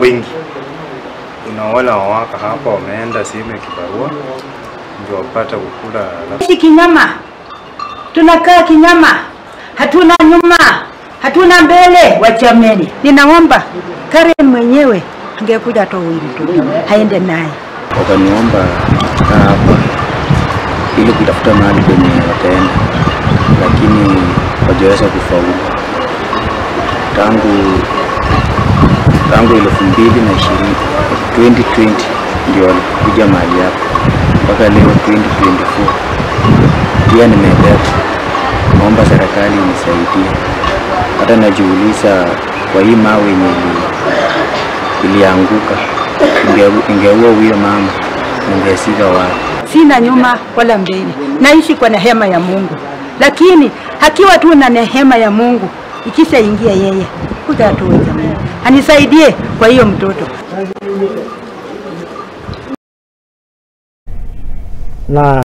Wengi kuna wale wawaka hapa wameenda sehemu ya kibarua ndio wapata kukula. Sisi kinyama tunakaa kinyama, hatuna nyuma hatuna mbele. Wachameni, ninaomba Karen mwenyewe angekuja atoe huyu mtoto aende naye. Wakaniomba kukaa hapa ili kutafuta mahali penye wataenda, lakini hawajaweza kufaulu. Tangu 2020 2020 ndio walikuja mahali hapa mpaka leo 2024. Pia nimebeba, naomba serikali inisaidie. Hata najiuliza kwa hii mawe yenye ilianguka ingeua huyo mama, ningesika wapi? Sina nyuma wala mbele, naishi kwa neema ya Mungu, lakini akiwa tu na neema ya Mungu ikishaingia yeye kuja atoe, jamani, anisaidie kwa hiyo mtoto. Na